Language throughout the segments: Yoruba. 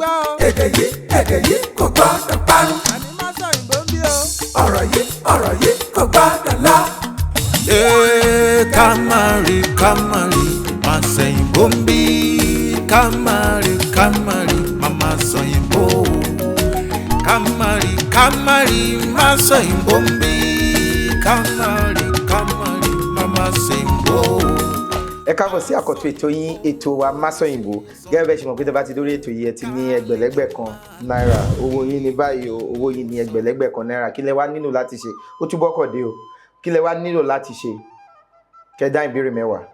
gbọ́ o. Èdè yìí, èdè yìí kò gbọ́dọ̀ parun. Àní má sọ òyìnbó ń bí o. Ọ̀rọ̀ yìí, ọ̀rọ̀ yìí kò gbọ́dọ̀ lọ. Ee, ká má rí, ká má rí, má sẹ̀yìnbó ń bí. Ká má rí, ká má rí, má má sọ̀yìnbó. Ká má rí, ká má rí, má sọ̀yìnbó ń bí. Ká má rí, ká má rí, má má sẹ̀yìnbó. Ẹ káàbọ̀ sí àkọ́tún ètò yín, ètò wa Másọ̀yìnbó. Gẹ́gẹ́ bẹ́ẹ̀ ṣe mọ̀ pé tẹ́ bá ti dórí ètò yìí, ẹ ti ní ẹgbẹ̀lẹ́gbẹ̀ kan náírà. Owó yín ní báyìí o, owó yín ní ẹgbẹ̀lẹ́gbẹ̀ kan náírà. Kí lẹ wá nílò láti ṣe? Ó túbọ̀ kọ̀ dé o. Kí lẹ wá nílò láti ṣe? Kẹ́ dá ìbéèrè 10,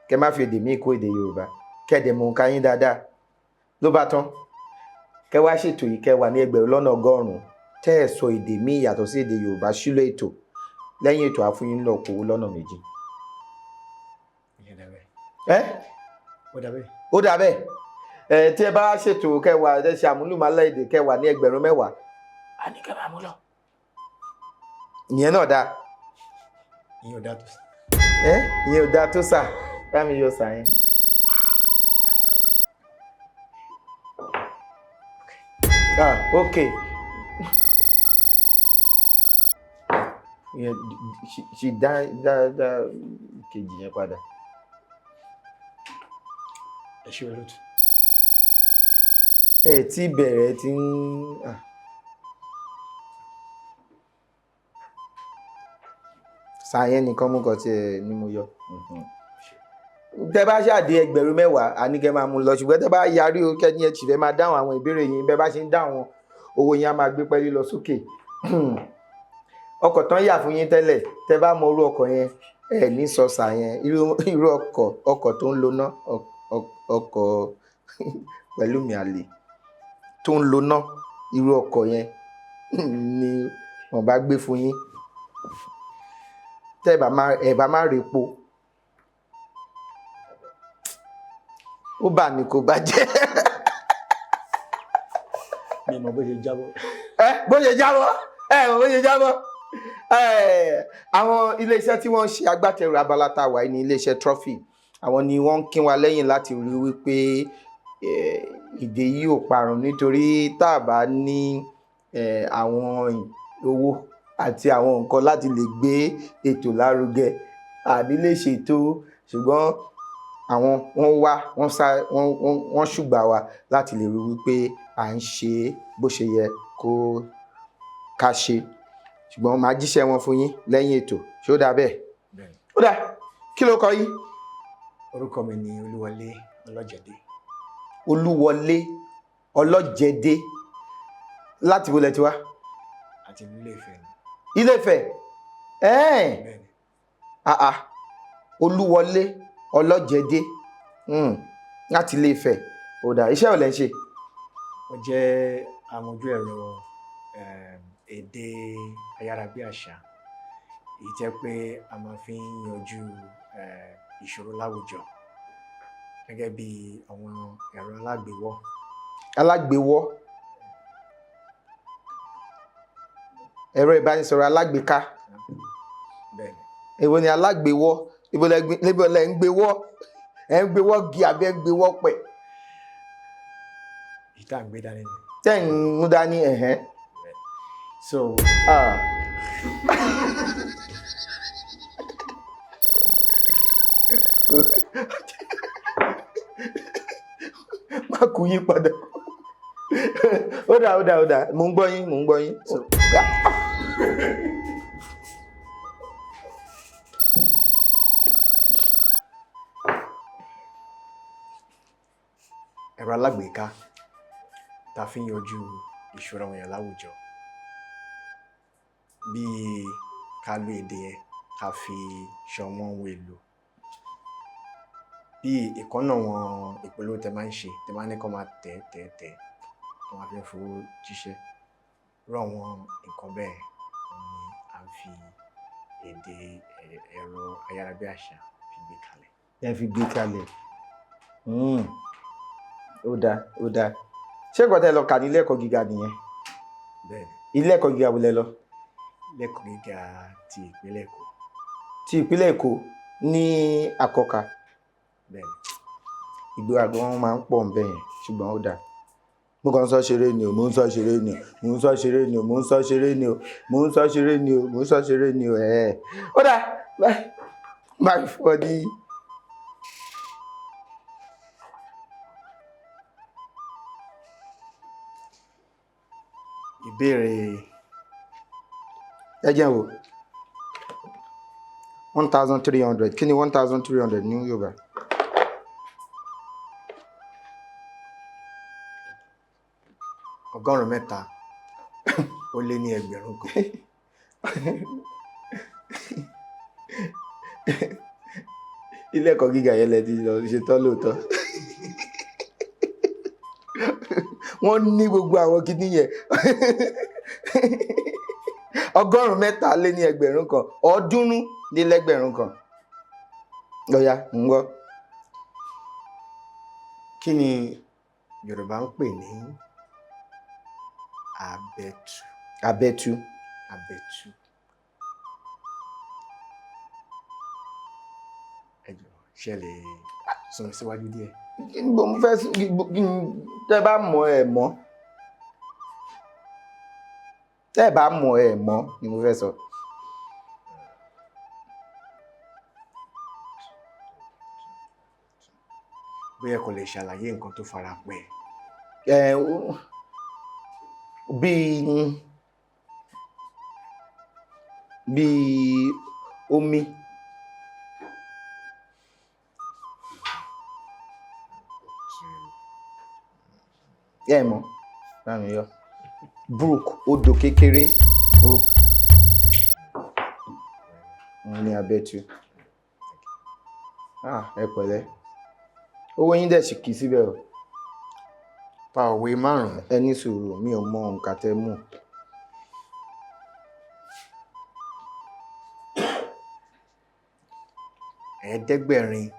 kẹ́ má fi èdè míì kó èdè Yorùbá, kẹ́ dẹ̀ mọ̀ nǹkan yín dáadáa, ló bá tán. Kẹ́ wá ṣètò yìí, kẹ́ wà ní 1,000,000 tẹ́ ẹ̀ sọ èdè míì yàtọ̀ sí èdè Yorùbá sílò ètò. Lẹ́yìn ètò, àfúyín lọ kó lọ́nà 2. Ìyẹn dà bẹ́ẹ̀. Ẹ́. Ó dà bẹ́ẹ̀. Ó dà bẹ́ẹ̀. Ẹ tí ẹ bá ṣètò kẹwàá, ẹ ṣe àmúlùmálà èdè, kẹwàá ní 10,000, á ní kẹ́ máa mú lọ. Ìyẹn náà dáa. Ìyẹn ò dá tó sí. Ẹ ìyẹn ò dáa tó sà. Bá mi yọ sà yẹn. Ah, ok. Ìyẹn ṣì dá kejì yẹn padà. Ẹ ṣé, olóòtú. Ẹ tí bẹ̀rẹ̀ ti ń. Ah. Sàyẹn nìkan mú kan tí ẹ ní mo yọ. Tẹ bá ṣàdé 10,000, àní kẹ́ máa mú lọ. Ṣùgbọ́n tẹ bá yarí o, kẹ́ ní ẹ sì fẹ́ máa dáhùn àwọn ìbéèrè yín, bẹ́ẹ̀ bá ṣe ń dáhùn, owó yín á máa gbé pẹ́ẹ́lí lọ sókè. Ọkọ̀ tán yà fún yín tẹ́lẹ̀, tẹ bá mọ irú ọkọ̀ yẹn, ẹ ní sọ sàyẹn. Irú ọkọ̀ tó ń lo ná, ọkọ̀ pẹ̀lú mi àlè tó ń lo ná, irú ọkọ̀ yẹn ni wọ́n bá gbé fún yín tẹ́ ẹ bá má repo. Ó bà ní kò bá jẹ́. Mi mọ̀ bó ṣe jábọ́. Ẹ bó ṣe jábọ́, ẹ mọ̀ bó ṣe jábọ́. Ẹ àwọn iléeṣẹ́ tí wọ́n ń ṣe agbátẹrù abala tá a wà yìí ní iléeṣẹ́ Trophy. Àwọn ni wọ́n ń kín wa lẹ́yìn láti rí wípé èdè yìí ò parun, nítorí tá a bá ní àwọn owó àti àwọn nǹkan láti lè gbé ètò lárugẹ, àbí lè ṣètò. Ṣùgbọ́n àwọn wọ́n wá, wọ́n sá, wọ́n ṣùgbà wa láti lè rí wípé à ń ṣe bó ṣe yẹ kó ká ṣe. Ṣùgbọ́n màá jíṣẹ́ wọn fún yín lẹ́yìn ètò. Ṣé ó dáa bẹ́ẹ̀? Bẹ́ẹ̀ni. Ó dáa. Kí ló kọ yín? Orúkọ mi ni Olúwọlé Ọlọ́jẹ̀dé. Olúwọlé Ọlọ́jẹ̀dé. Láti bo lẹ ti wá? Àti ìlú Ilé-Ifẹ̀ ni. Ilé-Ifẹ̀. Ẹ̀ẹ́n. Bẹ́ẹ̀ni. Ah ah. Olúwọlé Ọlọ́jẹ̀dé. Láti Ilé-Ifẹ̀. Ó dáa. Iṣẹ́ wo lẹ ń ṣe? Mo jẹ́ amójú ẹ̀rọ èdè ayárabíàṣá, èyí jẹ́ pé a máa fi ń yanjú ìṣòro láwùjọ gẹ́gẹ́ bí àwọn ẹ̀rọ alágbèwọ́. Alágbèwọ́. Ẹ̀rọ ìbánisọ̀rọ̀ alágbèéká. Bẹ́ẹ̀ni. Èwo ni alágbèwọ́? Ibo lẹ ń gbéwọ́? Ẹ ń gbéwọ́ gi àbí ẹ ń gbéwọ́ pẹ̀? Èyí tá à ń gbé dání ni. Tẹ́ ń mú dání, ẹ̀hẹ́n. So. Ah. Má kú yí padà. Ó dà, ó dà, ó dà. Mò ń gbọ́ yín, mò ń gbọ́ yín. So. Ẹ̀rọ alágbèéká tá a fi ń yanjú ìṣòro àwọn èèyàn láwùjọ, bíi ká lo èdè yẹn ká fi ṣọwọ́n ohun èlò, bí ìkọ́nà wọn ìpolówó tẹ máa ń ṣe, tẹ máa ń ní kó máa tẹ̀ tẹ̀ tẹ̀, tó máa fi ń fowó jíṣẹ́, irú àwọn nǹkan bẹ́ẹ̀ ni à ń fi èdè ẹ̀rọ ayárabíàṣá fi gbé kalẹ̀. Ẹ fi gbé kalẹ̀. Ó dáa, ó dáa. Ṣé nǹkan tẹ́ lọ kà ní ilé ẹ̀kọ́ gíga nìyẹn? Bẹ́ẹ̀ni. Ilé ẹ̀kọ́ gíga wo lẹ lọ? Ilé ẹ̀kọ́ gíga ti ìpínlẹ̀ Èkó. Ti ìpínlẹ̀ Èkó ní Àkọkà. Bẹ́ẹ̀ni. Ìgbéraga wọn máa ń pọ̀ ń bẹ̀ yẹn, ṣùgbọ́n ó dáa. Mo kàn ń sọ ṣeré ni o, mo ń sọ ṣeré ni o, mo ń sọ ṣeré ni o, mo ń sọ ṣeré ni o, mo ń sọ ṣeré ni o, mo ń sọ ṣeré ni o. Ẹ̀ ó dà báyìí fún ọ ní. Ìbéèrè. Ẹ jẹ́ n wò, 1300. Kí ni 1300 ní Yorùbá? 33,000. Ilé ẹ̀kọ́ gíga yẹn lẹ ti lọ ṣetán lóòótọ́. Wọ́n ní gbogbo àwọn kinní yẹn. 33,000, 301. Lọ́yà ń gbọ́. Kí ni Yorùbá ń pè ní àbẹ̀tù? Abẹ́tú. Àbẹ̀tù. Ẹ jọ̀ọ́, ṣé ẹ lè sún mi síwájú díẹ̀? Kí ni mo fẹ́ tẹ́ bá mọ̀ ẹ mọ̀, tẹ́ bá mọ̀ ẹ mọ̀ ni mo fẹ́ sọ. Bóyá kò lè ṣàlàyé nǹkan tó fara pẹ́. Ẹ bíi omi. Ẹ mọ̀ bámi yọ brook, odò kékeré, brook ní Abẹ́tú. Ah, ẹ pẹ̀lẹ́, owó yín dẹ̀ sì kì í síbẹ̀ o. Pa òwe márùn-ún. Ẹ ní sùúrù, mi ò mọ òǹkà tẹ́ mú. 760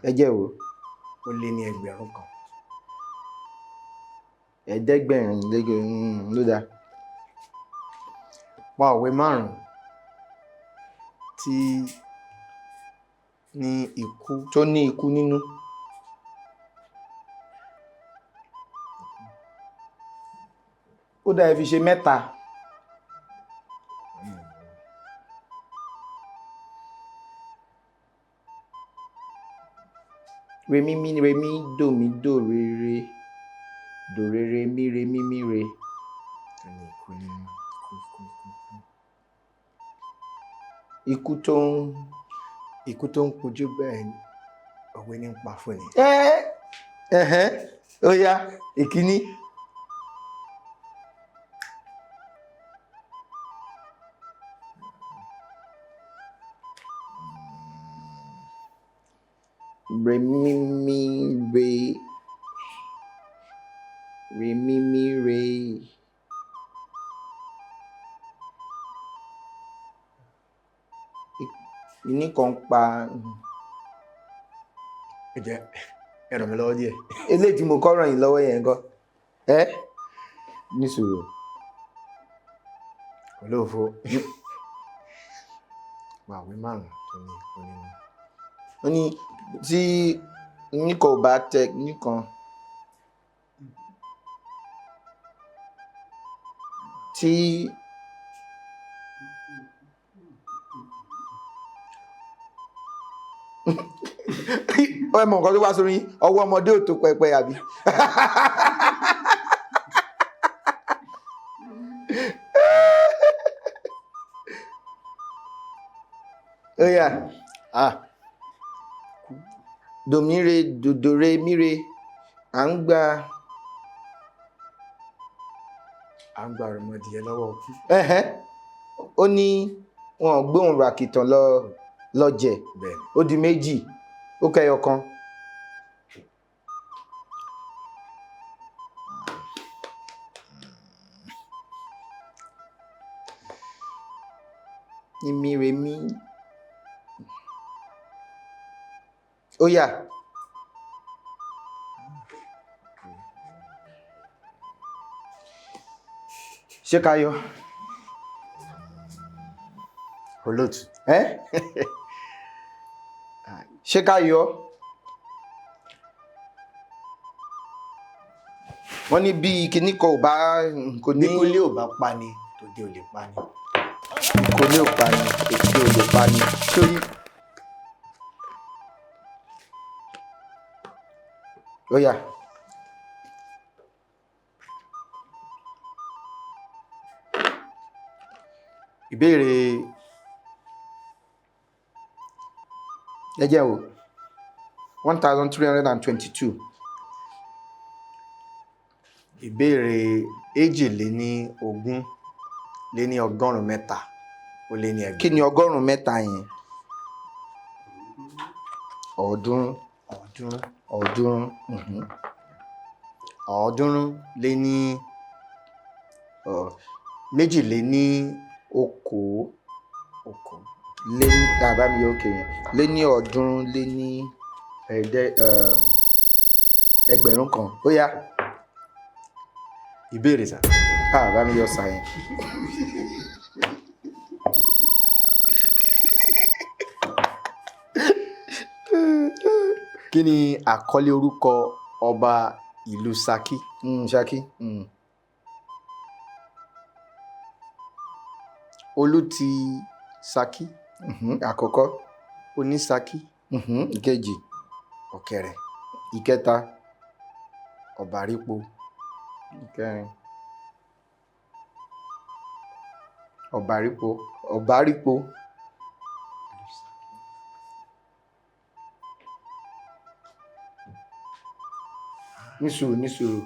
Ẹ jẹ́ wò. ó lé ní 1,000. Ẹ̀ẹ́dẹ́gbẹ̀rin ló dáa. Pa òwe márùn-ún tí ní ikú. Tó ní ikú nínú. Ó dáa, ẹ fi ṣe mẹ́ta. Remi mi remi do mi do re re do re re mi re mi mi re. Tó ní ikú nínú, ikú, ikú, ikú, ikú. Ikú tó ń. Ikú tó ń pojú bẹ́ẹ̀ ni òwe ní ń pa fún ni. Ẹ ẹhẹn, ó yá, ìkíní. Re mi mi re re mi mi re. Ìní kan pa. Ẹ jẹ́ ẹ ràn mí lọ́wọ́ díẹ̀. Eléyìí tí mo kọ́ ràn yín lọ́wọ́ yẹn ńkọ́? Ẹ ní sùúrù. Olóòfo. Pa òwe márùn-ún tó ní ikú nínú. Ó ní tí nìkan ò bá tẹ nìkan tí ẹ mọ nǹkan tó wá sórí yín, ọwọ́ ọmọdé ò tó pẹpẹ àbí. Ó yá. Ah. Dòmíre dòdòre míre à ń gba. À ń gba òròmọdìyẹ lọ́wọ́ ikú. Ẹhẹ́n. Ó ní wọn ò gbóhùn ràkìtàn lọ lọ jẹ. Bẹ́ẹ̀ ni. Ó di méjì, ó kẹyọ kan. Ní mi re mi, ó yá. Ṣé ká yọ? Olóòtú. Ẹ ṣé ká yọ? Wọ́n ní bí kinní kan ò bá kò ní Bí kólé ò bá pa ni, tòde ò lè pa ni. Kò ní ò pa ni, tòde ò lè pa ni. Sórí Ó yá. Ìbéèrè. Ẹ jẹ́ o, 1322. Ìbéèrè 382 Kí ni 300 yẹn? 300. 300. 300. 300 lé ní méjì lé ní okòó okòó. Lé ní àbá mi òkè yẹn lé ní 300 lé ní ẹ̀ẹ́dẹ́ 1000. Ó yá. Ìbéèrè sà. Àbá mi yọ sà yẹn. Kí ni àkọlé orúkọ ọba ìlú Ṣakí? Ṣakí. Olú ti Ṣakí. Àkọ́kọ́. Oníṣakí. Ìkejì. Ọ̀kẹ̀rẹ̀. Ìkẹta. Ọ̀bàrípo. Ìkẹrin. Ọ̀bàrípo, Ọ̀bàrípo. Ní sùúrù, ní sùúrù.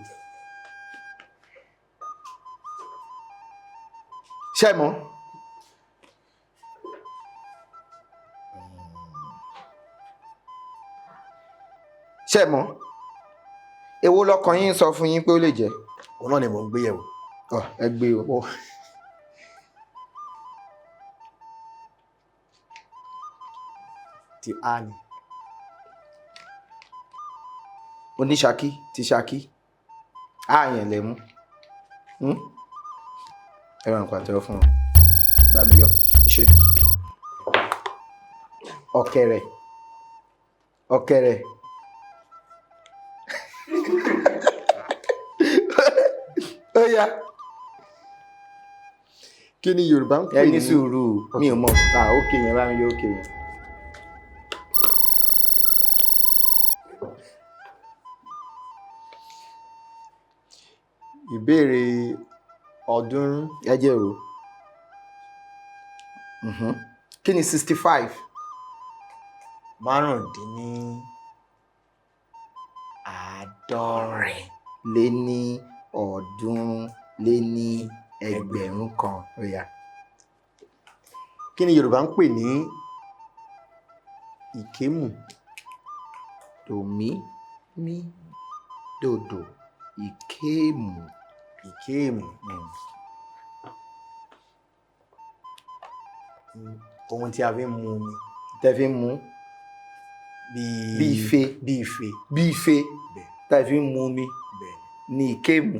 Ṣé ẹ mọ̀? Ṣé ẹ mọ̀? Èwo lọkàn yín sọ fún yín pé ó lè jẹ́? Òun náà ni mò ń gbé yẹ̀wò. Ọ, ẹ gbé o. Ti a ni. Oníṣakí ti Ṣakí, ààyàn lẹ mú. Ẹ bá ń pàtẹ́wọ́ fún wọn. Bá mi yọ. Ṣe ọ̀kẹ̀rẹ̀, ọ̀kẹ̀rẹ̀. Ó yá. Kí ni Yorùbá ń pè Ẹ ní ní sùúrù, mi ò mọ̀. Ah, òkè yẹn, bá mi yọ òkè yẹn. Ìbéèrè 300. Ẹ jẹ́ o. Kí ni 65? 75. Lé ní 300. Ó yá. Kí ni Yorùbá ń pè ní ìkémù? Dòmí mí dòdò, ìkéèmù. Ìkémù. Ohun tí a fi ń mu omi. Tẹ́ fi ń mu. Bíi Bí ife. Bí ife. Bí ife. Bẹ́ẹ̀. Tẹ́ fi ń mu omi. Bẹ́ẹ̀. Ní ìkéèmù.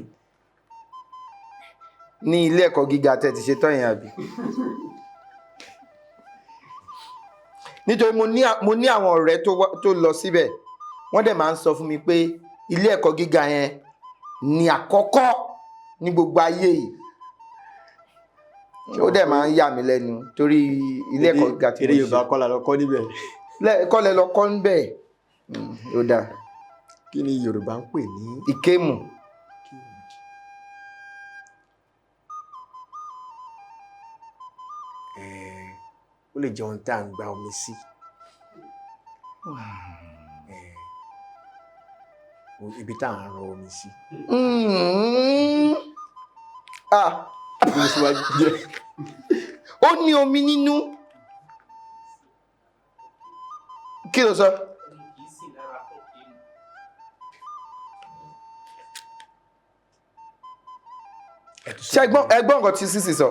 Ní ilé ẹ̀kọ́ gíga tẹ́ ti ṣe tán yẹn, àbí? Nítorí mo ní àwọn ọ̀rẹ́ tó lọ síbẹ̀, wọ́n dẹ̀ máa ń sọ fún mi pé ilé ẹ̀kọ́ gíga yẹn ni àkọ́kọ́ ní gbogbo ayé yìí. Ó dẹ̀ máa ń yà mí lẹ́nu torí ilé ẹ̀kọ́ gíga tí Èdè mo ṣe. Yorùbá kọ́ la lọ kọ́ níbẹ̀. Kọ́ lẹ lọ kọ́ níbẹ̀. Ó dáa. Kí ni Yorùbá ń pè ní Ìkémù? Ó lè jẹ́ ohun tí à ń gba omi sí. Ibi tá à ń rọ omi sí. Ah. Omi síwájú jẹ́. Ó ní omi nínú. Kí ló sọ? Kì í sì lára fọ́ọ̀kì. Ṣé ẹgbọ́n nǹkan tí sísì sọ?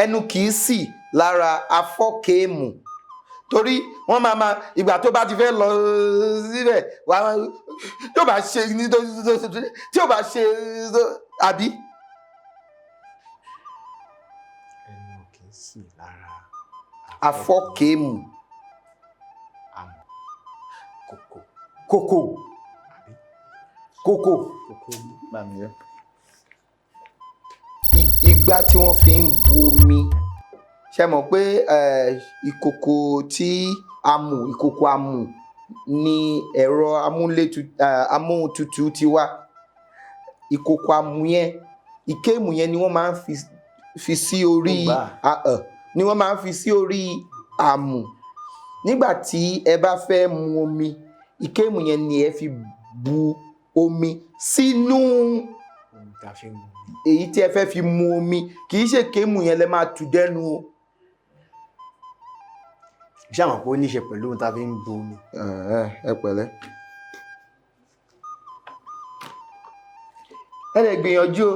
Ẹnu kì í sì lára afọ́kéèmù, torí wọ́n máa ma ìgbà tó bá ti fẹ́ lọ síbẹ̀ wà á tí ò bá ṣe ní tí ò bá ṣe àbí. Ẹnu kì í sì lára afọ́kéèmù. Amọ̀ kòkò. Kòkò. Àbí? Kókò. Kòkò. Igbá tí wọ́n fi ń bu omi, ṣe mọ̀ pé ìkòkò tí a mù, ìkòkò amù ni ẹ̀rọ amóhuntutù ti wá. Ìkòkò amù yẹn, ìkéèmù yẹn ni wọ́n máa ń fi sí orí Ó gbà. Ni wọ́n máa ń fi sí orí àmù. Nígbà tí ẹ bá fẹ́ mu omi, ìkéèmù yẹn ni ẹ fi bu omi sínú Ohun tá a fi ń mu omi. Èyí tí ẹ fẹ́ fi mu omi. Kì í ṣe kéèmù yẹn lẹ máa tù dẹ́nu o. Ṣé àwọn pé ó ní í ṣe pẹ̀lú ohun tá a fi ń bu omi? Ẹ pẹ̀lẹ́, ẹ lè gbìyànjú o.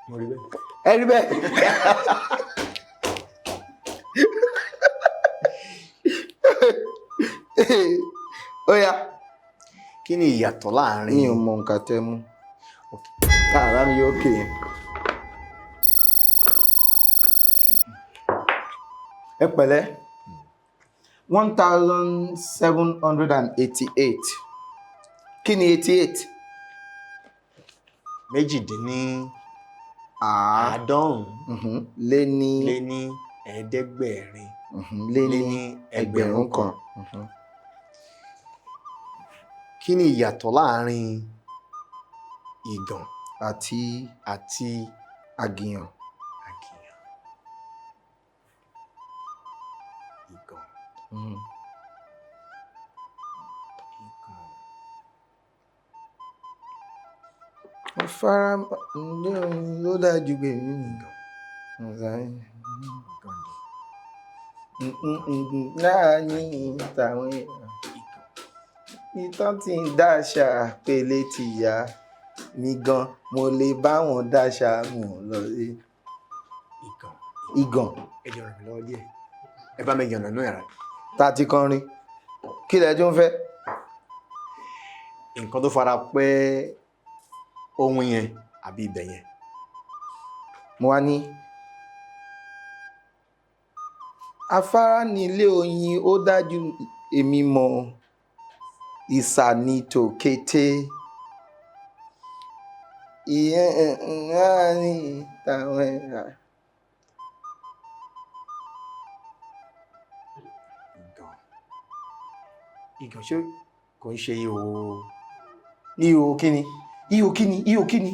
Mo rí bẹ́ẹ̀. Ẹ rí bẹ́ẹ̀. Ó yá. Kí ni ìyàtọ̀ láàárín Mi ò mọ nǹkan tẹ́ mú káàrá mi yóò kè é. Ẹ pẹ̀lẹ́. 1788, kí ni 88? Méjìdínní Àá àádọ́rùn-ún lé ní lé ní ẹ̀ẹ́dẹ́gbẹ̀rin lé lé ní ní 1,000 kan. Kí ni ìyàtọ̀ láàárín ìgàn àti àti àgìyàn? Àgìyàn. Ìgàn. Ìgàn. Mo fara ǹdẹ́ ló dájú pé mi Ìgàn ni. Láàyè tàwọn Ìgàn. ìtàn tí ń dáṣà pélé ti yá mi gan, mo lè bá wọn dáṣà mò lọ sí. Ìgàn. Ìgàn. Ẹ jẹ́ ràn mí lọ́wọ́ díẹ̀. Ẹ bá mi yànnà náà rà. Tá a ti kọrin, kí lẹ tún fẹ́? Nǹkan tó fara pẹ́ ohun yẹn àbí ibẹ̀ yẹn. Mo wá ní afárá nílé oyin, ó dájú èmi mọ ìsà ní tòkété ìyẹn ní tàwọn ẹ̀rà. Ìgàn. Ìgàn, ṣé kò ń ṣe ihò? Ihò kíni? Ihò kíni? Ihò kíni?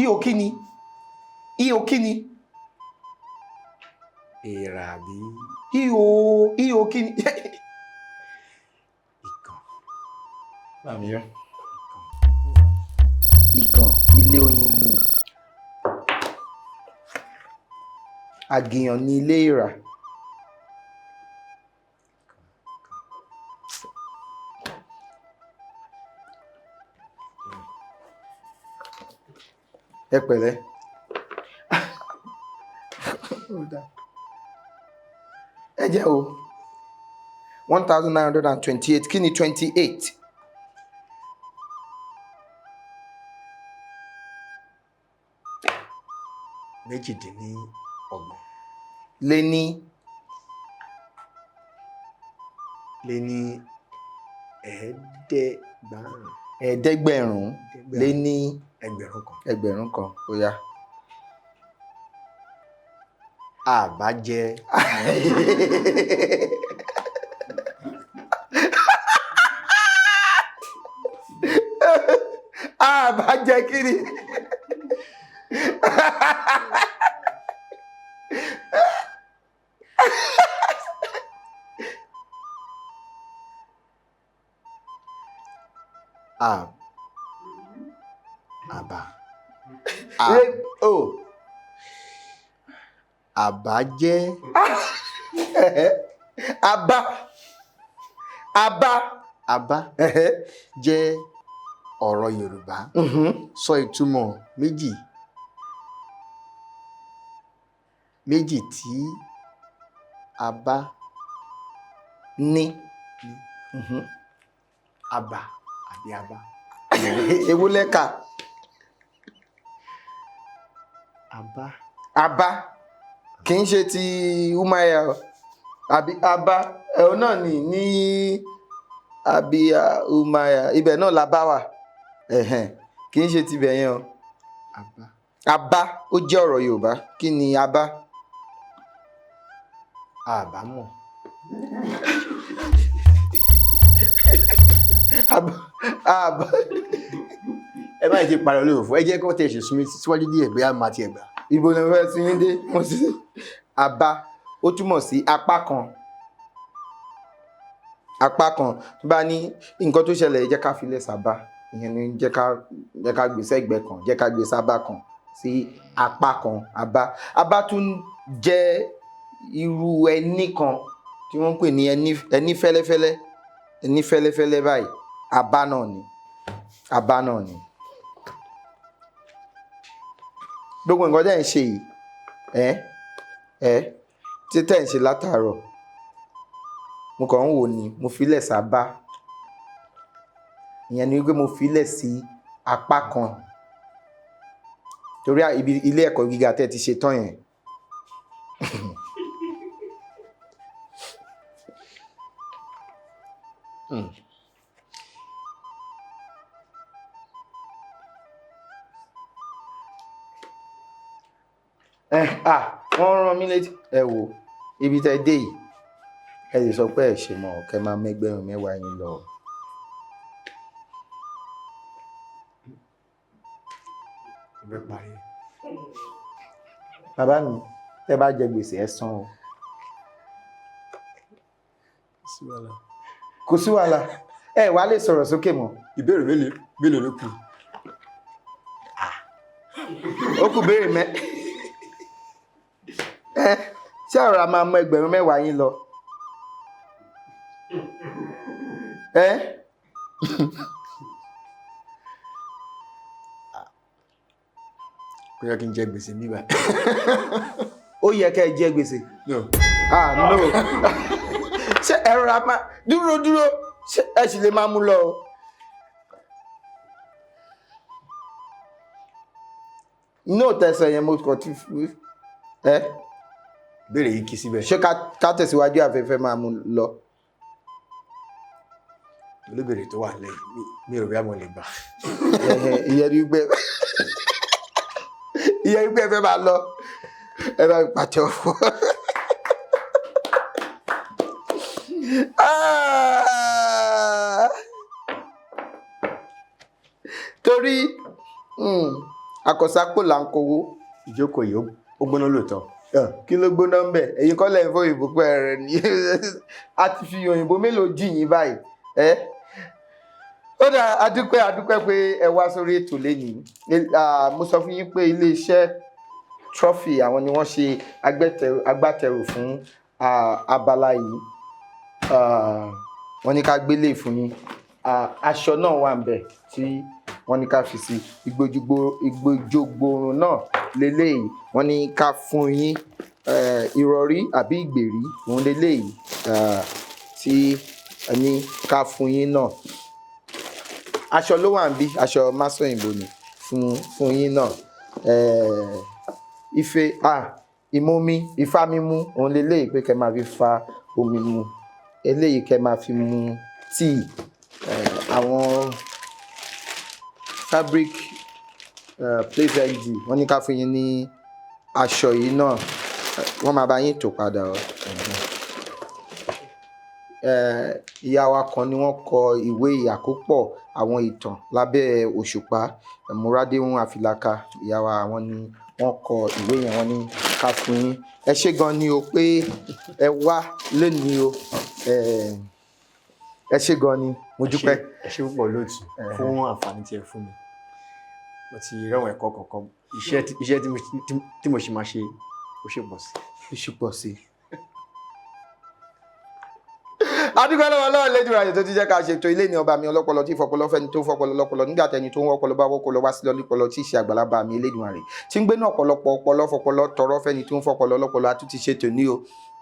Ihò kíni? Ihò kíni? Èèrà àbí? Ihò kíni? Ìgàn. Ìgàn ilé oyin ni, àgìyàn ní ilé ìrà. Ẹ pẹ̀lẹ́. Ẹ jẹ́ o. 1928, kí ni 28? 28. Lé ní Lé ní ẹ̀ẹ́dẹ́gbàrún. 500 lé ní 1,000. 1,000. Ó yá. Àbájẹ. Àbájẹ kí ni? À àbá à o àbájẹ. Àbá, àbá. Àbá jẹ́ ọ̀rọ̀ Yorùbá. Sọ ìtumọ̀ méjì méjì tí àbá ní. Àbá àbí àbá? Ewu lẹ́ka. Àbá. Àbá kì í ṣe ti umaya o, àbí àbá ẹ̀hún náà ní Abia, Umaya, ibẹ̀ náà la bá wà. Ẹ̀hẹ̀n, kì í ṣe tibẹ̀ yẹn o. Abá. Abá, ó jẹ́ ọ̀rọ̀ Yorùbá. Kí ni abá? Àbámọ̀. Abá, abá. Ẹ báyìí ti parí olóòfò, ẹ jẹ́ kó tẹ̀ ṣe súnmí síwájú díẹ̀ bóyá màá tiẹ̀ gbà. Ibo ni mo fẹ́ sin yín dé? Mo sì abá, ó túmọ̀ sí apá kan. Apá kan. Tó bá ní nǹkan tó ṣẹlẹ̀, jẹ́ ká filẹ̀ sábà. Ìyẹn ni jẹ́ ká gbé sẹ́gbẹ̀ẹ́ kan, jẹ́ ká gbé sábà kan sí apá kan. Abá. Abá tún jẹ́ irú ẹní kan tí wọ́n ń pè ní ẹní, ẹní fẹ́lẹ́fẹ́lẹ́, ẹní fẹ́lẹ́fẹ́lẹ́ báyìí. Abá náà ni. Abá náà ni. Gbogbo nǹkan tẹ́ ẹ̀ ń ṣe yìí, ẹ́ tí tẹ́ ẹ̀ ń ṣe látàárọ̀, mo kàn ń wò ni, mo filẹ̀ sábà. Ìyẹn ni wípé mo filẹ̀ sí apá kan. Torí ibi ilé ẹ̀kọ́ gíga tẹ́ ẹ ti ṣe tán yẹn. Ẹ à, wọ́n rán mi létí. Ẹ wò, ibi tẹ́ dé yìí, ẹ lè sọ pé ẹ ṣe mọ̀, kẹ́ máa mẹ́gbẹ̀rún mẹ́wàá yín lọ. Ìbẹ́ parí. Bàbá mi, tẹ́ bá jẹ gbèsè ẹ san o. Kò sí wàhálà. Ẹ wá lè sọ̀rọ̀ sókè mọ́. Ìbéèrè mélòó mélòó ló kù? Ó kù béèrè mẹ́. Ẹ ṣé ọ̀rọ̀ a máa mú ẹgbẹ̀rún mẹ́wàá yín lọ? Ẹ Kò yẹ kí n jẹ gbèsè mi báyìí. Ó yẹ kẹ́ ẹ jẹ gbèsè. No. Ah no. Ṣé ẹ rọra máa dúró dúró, ṣé ẹ sì lè máa mú lọ o? No tẹ̀sán yẹn, mo kàn ti fi ẹ. Ìbéèrè yìí kì í síbẹ̀. Ṣé ká tẹ̀síwájú afẹ́fẹ́ máa mú lọ? Olóbèrè tó wà lẹ́yìn mi ò bí àmọ́ lè gbà. Ẹ̀hẹ̀, ìyẹn ni pé ẹ fẹ́ máa lọ. Ẹ bá mi pàtẹ́wọ́ fún ọ. Ah! Torí àkọsápò là ń kówó. Ìjókòó yìí ó gbóná lóòótọ́. Kí ló gbóná ń bẹ̀? Èyí kọ́ lẹ́yìn fún òyìnbó pẹ́ rẹ̀ ni. A ti fi òyìnbó mélòó jì yín báyìí. Ẹ́ ó dáa, adúpẹ́ adúpẹ́ pé ẹ wá sórí ètò lénìí. Mo sọ fún yín pé iléeṣẹ́ Trophy, àwọn ni wọ́n ṣe agbátẹrù fún abala yìí. Wọ́n ní ká gbélé fún yín. Aṣọ náà wà ń bẹ̀ tí wọ́n ní ká fi sí ìgbòjògbòrùn náà leléyìí, wọ́n ní ká fún yín. Ìrọ̀rí àbí ìgbèrí òun leléyìí tí ní ká fún yín náà. Aṣọ ló wà ń bí, aṣọ másòyìnbó ni fún yín náà. Ife ìmumi ifá mímú òun leléyìí pé kẹ́ máa fi fa omi mu, eléyìí kẹ́ máa fi mu tíì. Àwọn fabric place ng, wọ́n ní ká fún yín ní aṣọ yìí náà. Wọ́n máa bá yín tò padà o. Ìyá wa kan ni wọ́n kọ ìwé àkópọ̀ àwọn ìtàn lábẹ́ òṣùpá, Múradéhùn Àfìlàkà. Ìyá wa, àwọn ni wọ́n kọ ìwé yẹn, wọ́n ní ká fún yín. Ẹ ṣé gan ni o pé ẹ wá lónìí o. Ẹ ṣé gan ni, mo dúpẹ́. Ẹ ṣé púpọ̀ lóòtú fún àǹfààní tí ẹ fún mi. Mo ti rẹ́wọ̀n ẹ̀kọ́ kọ̀ọ̀kan, iṣẹ́ tí mo ṣì máa ṣe ó ṣe pọ̀ sí. Ó ṣe pọ̀ sí. Adúgbò lọ́wọ́ lọ́wọ́ lẹ́dùn àyè tó ti jẹ́ ká ṣètò ilé ní ọba mi ọlọ́pọlọ tí ìfọpọlọ fẹ́ni tó fọpọlọ lọ́pọlọ nígbà tẹni tó ń wọ́pọlọ bá wọ́pọlọ wá sí lọ́lípọlọ tí ìṣe àgbàlagbà mi Elédùmarè tí ń gbénú ọ̀pọ̀lọpọ̀ ọpọlọ fọpọlọ tọrọ fẹ́ni tó ń fọpọlọ lọ́pọlọ. Àtúntì ṣètò ní o.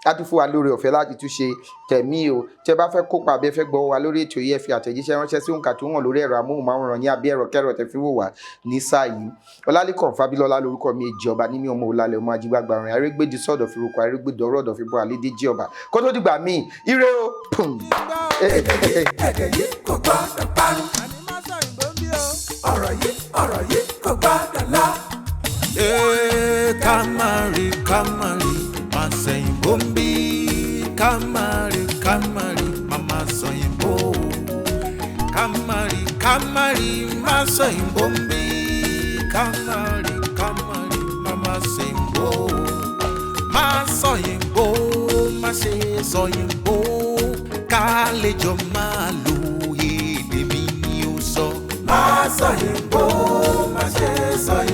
Á tún fún wa lórí ọ̀fẹ́ láti tún ṣe tẹ̀mí o. Tẹ bá fẹ́ kópa àbí ẹ fẹ́ gbọ́ wa lórí ètò yìí, ẹ fi àtẹ̀jíṣẹ́ ránṣẹ́ sí òǹkà tó hàn lórí ẹ̀rọ amóhùnmáwòrán yín àbí ẹ̀rọ kẹ́rọ tẹ fi wò wá ní sáà yìí. Ọlálẹ́kàn Fábílọ́lá lórúkọ mi, èjì ọba ní mi, ọmọ òlàlẹ̀, ọmọ ajígbàgbà rìn arégbèdì sọ̀dọ̀ fi roko arégbèdì ọ̀rọ̀ ọ̀dọ̀ fi bọ́ àlédè jí ọba kó tó dìgbà míì, ire o. Pum. Èdè yìí kò gbọ́dọ̀ parun. Ọ̀rọ̀ yìí, ọ̀rọ̀ yìí kò gbọ́dọ̀ lọ. Ee, ká má rí, ká má rí, má sẹ̀yìnbó ń bí. Ká má rí, ká má rí, má má sọ̀yìnbó. Ká má rí, ká má rí, má sọ̀yìnbó ń bí. Ká má rí, ká má rí, má má sẹ̀yìnbó. Má sọ̀yìnbó, má ṣe sọ̀yìnbó. Ká lè jọ máa lo èdè mi ni ó sọ. Má sọ̀yìnbó, má ṣe sọ̀yìnbó.